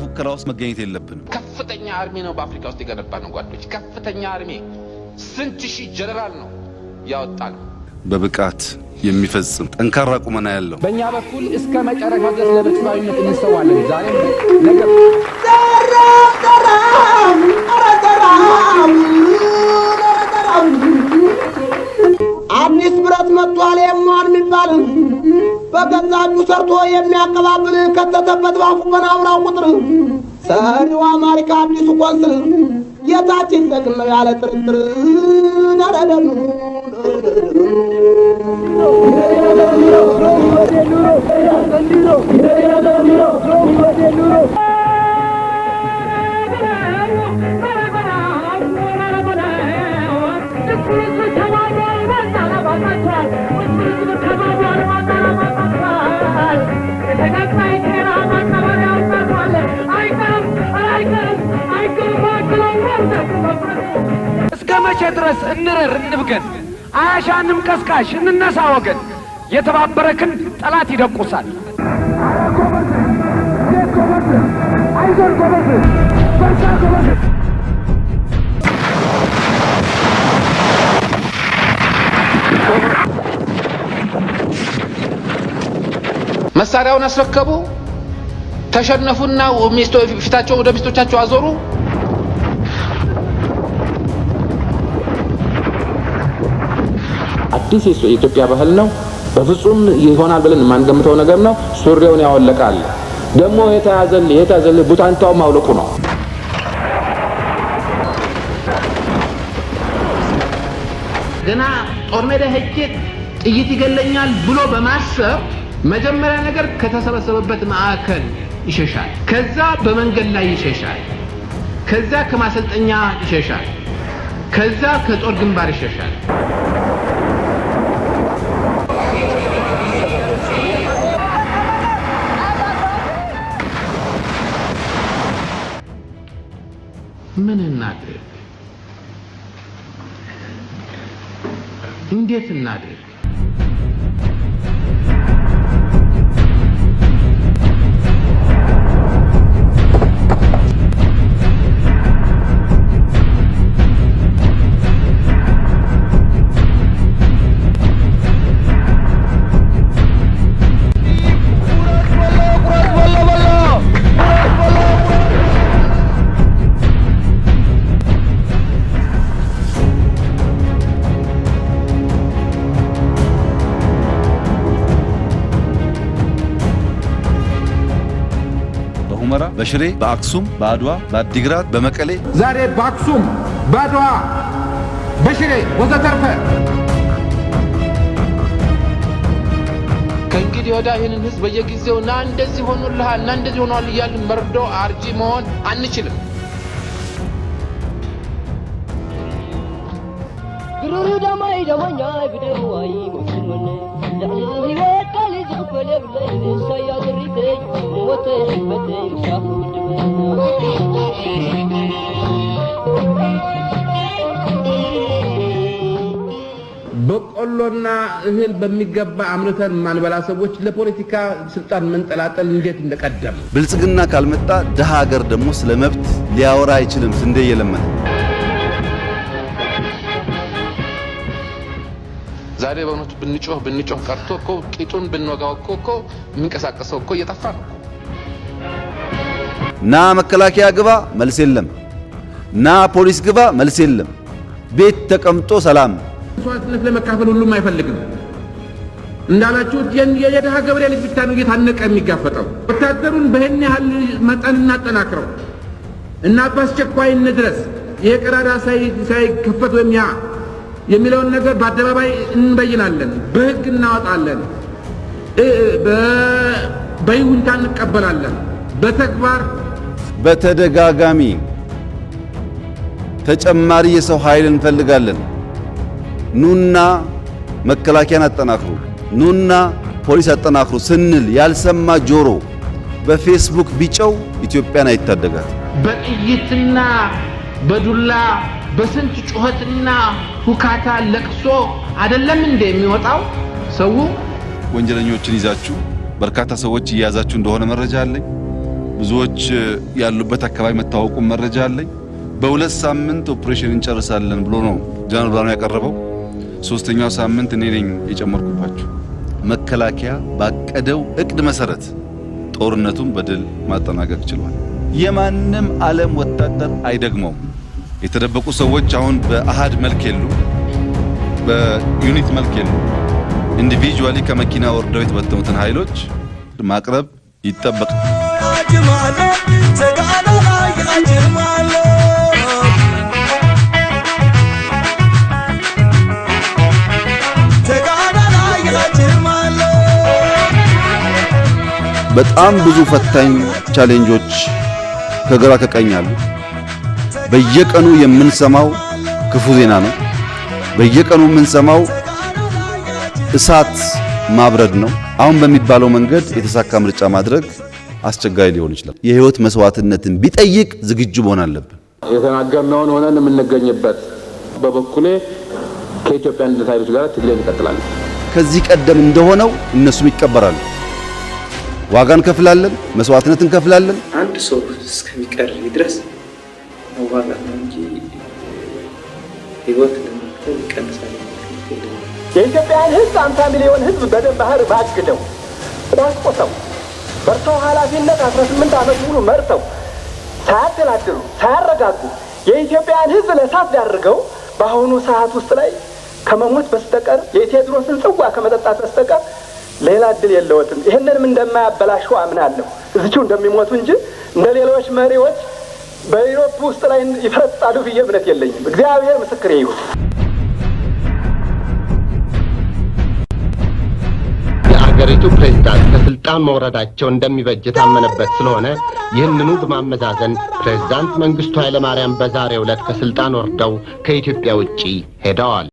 ፉከራ ውስጥ መገኘት የለብንም። ከፍተኛ army ነው በአፍሪካ ውስጥ የገነባ ነው ጓዶች። ከፍተኛ army ስንት ሺህ ጀነራል ነው ያወጣ ነው። በብቃት የሚፈጽም ጠንካራ ቁመና ያለው በእኛ በኩል እስከ መጨረሻው ድረስ ለፍትሃዊነት እንሰዋለን። ዛሬም ነገ አዲስ ብረት መጥቷል M1 የሚባል በገዛ እጁ ሰርቶ የሚያቀባብል ከተተበት ባፉ በናውራው ቁጥር ሰሪው አማሪካ አዲሱ ቆንስል የታችን ጠቅም ነው ያለ ጥርጥር ነረደኑ። እስከ መቼ ድረስ እንረር እንብገን? አያሻንም ቀስቃሽ እንነሳ ወገን። የተባበረ ክንድ ጠላት ይደቁሳል። መሳሪያውን አስረከቡ፣ ተሸነፉና ፊታቸው ወደ ሚስቶቻቸው አዞሩ። አዲስ የኢትዮጵያ ባህል ነው። በፍጹም ይሆናል ብለን የማንገምተው ነገር ነው። ሱሪውን ያወለቃል። ደግሞ የተያዘል ቡታንታው ማውለቁ ነው። ገና ጦር ሜዳ ሄጄ ጥይት ይገለኛል ብሎ በማሰብ መጀመሪያ ነገር ከተሰበሰበበት ማዕከል ይሸሻል። ከዛ በመንገድ ላይ ይሸሻል። ከዛ ከማሰልጠኛ ይሸሻል። ከዛ ከጦር ግንባር ይሸሻል። ምን እናድርግ? እንዴት እናድርግ? በሁመራ፣ በሽሬ፣ በአክሱም፣ በአድዋ፣ በአዲግራት፣ በመቀሌ ዛሬ በአክሱም፣ በአድዋ፣ በሽሬ ወዘተርፈ ከእንግዲህ ወዲያ ይህንን ህዝብ በየጊዜው ና እንደዚህ ሆኖልሃል ና እንደዚህ ሆኗል እያልን መርዶ አርጂ መሆን አንችልም። በቆሎና እህል በሚገባ አምርተን ማንበላ ሰዎች ለፖለቲካ ስልጣን መንጠላጠል እንዴት እንደቀደም ብልጽግና ካልመጣ ድሃ ሀገር ደግሞ ስለ መብት ሊያወራ አይችልም። ስንዴ እየለመነ ዛሬ በእውነቱ ብንጮህ ብንጮህ ቀርቶ እኮ ቂጡን ብንወጋው እኮ የሚንቀሳቀሰው እኮ እየጠፋ ነው። ና መከላከያ ግባ መልስ የለም። ና ፖሊስ ግባ መልስ የለም። ቤት ተቀምጦ ሰላም መስዋዕትነት ለመካፈል ሁሉም አይፈልግም። እንዳላችሁት የድሃ ገበሬ ልጅ ብቻ ነው እየታነቀ የሚጋፈጠው። ወታደሩን በህን ያህል መጠን እናጠናክረው እና በአስቸኳይ እንድረስ፣ ይሄ ቀዳዳ ሳይከፈት ወይም ያ የሚለውን ነገር በአደባባይ እንበይናለን፣ በህግ እናወጣለን፣ በይሁንታ እንቀበላለን። በተግባር በተደጋጋሚ ተጨማሪ የሰው ኃይል እንፈልጋለን። ኑና መከላከያን አጠናክሩ፣ ኑና ፖሊስ አጠናክሩ ስንል ያልሰማ ጆሮ በፌስቡክ ቢጨው ኢትዮጵያን አይታደጋት። በጥይትና በዱላ በስንት ጩኸትና ሁካታ ለቅሶ አይደለም እንደ የሚወጣው ሰው። ወንጀለኞችን ይዛችሁ በርካታ ሰዎች እየያዛችሁ እንደሆነ መረጃ አለኝ። ብዙዎች ያሉበት አካባቢ መታወቁን መረጃ አለኝ። በ2 ሳምንት ኦፕሬሽን እንጨርሳለን ብሎ ነው ጀነራል ብርሃኑ ያቀረበው። ሶስተኛው ሳምንት እኔ ነኝ የጨመርኩባቸው። መከላከያ ባቀደው እቅድ መሰረት ጦርነቱን በድል ማጠናቀቅ ችሏል። የማንም ዓለም ወታደር አይደግመውም። የተደበቁ ሰዎች አሁን በአሃድ መልክ የሉ፣ በ unit መልክ የሉ። Individually ከመኪና ወርደው የተበተኑትን ኃይሎች ማቅረብ ይጠበቃል። በጣም ብዙ ፈታኝ challenge ኦች ከግራ ከቀኝ አሉ። በየቀኑ የምንሰማው ክፉ ዜና ነው። በየቀኑ የምንሰማው እሳት ማብረድ ነው። አሁን በሚባለው መንገድ የተሳካ ምርጫ ማድረግ አስቸጋሪ ሊሆን ይችላል። የህይወት መስዋዕትነትን ቢጠይቅ ዝግጁ መሆን አለብን። የተናገርነውን ሆነን የምንገኝበት፣ በበኩሌ ከኢትዮጵያ አንድነት ኃይሎች ጋር ትግሌን እቀጥላለሁ። ከዚህ ቀደም እንደሆነው እነሱም ይቀበራሉ። ዋጋ እንከፍላለን፣ መስዋዕትነት እንከፍላለን። አንድ ሰው እስከሚቀር ድረስ መዋጋት ነው እንጂ ህይወት ለመክፈል ይቀንሳል። የኢትዮጵያን ሕዝብ 50 ሚሊዮን ሕዝብ በደም ባህር ባግደው ቆስቁሰው በእርሰው ኃላፊነት 18 ዓመት ሙሉ መርተው ሳያደላድሉ ሳያረጋጉ የኢትዮጵያን ሕዝብ ለእሳት ዳርገው በአሁኑ ሰዓት ውስጥ ላይ ከመሞት በስተቀር፣ የቴዎድሮስን ጽዋ ከመጠጣት በስተቀር ሌላ እድል የለዎትም። ይህንንም እንደማያበላሹ አምናለሁ። እዚችው እንደሚሞቱ እንጂ እንደ ሌሎች መሪዎች በ Europe ውስጥ ላይ ይፈረጥጣሉ ብዬ እምነት የለኝም። እግዚአብሔር ምስክሬ ይሁን። የአገሪቱ ፕሬዝዳንት ከስልጣን መውረዳቸው እንደሚበጅ የታመነበት ስለሆነ ይህንኑ በማመዛዘን ፕሬዝዳንት መንግስቱ ኃይለማርያም በዛሬው ዕለት ከስልጣን ወርደው ከኢትዮጵያ ውጪ ሄደዋል።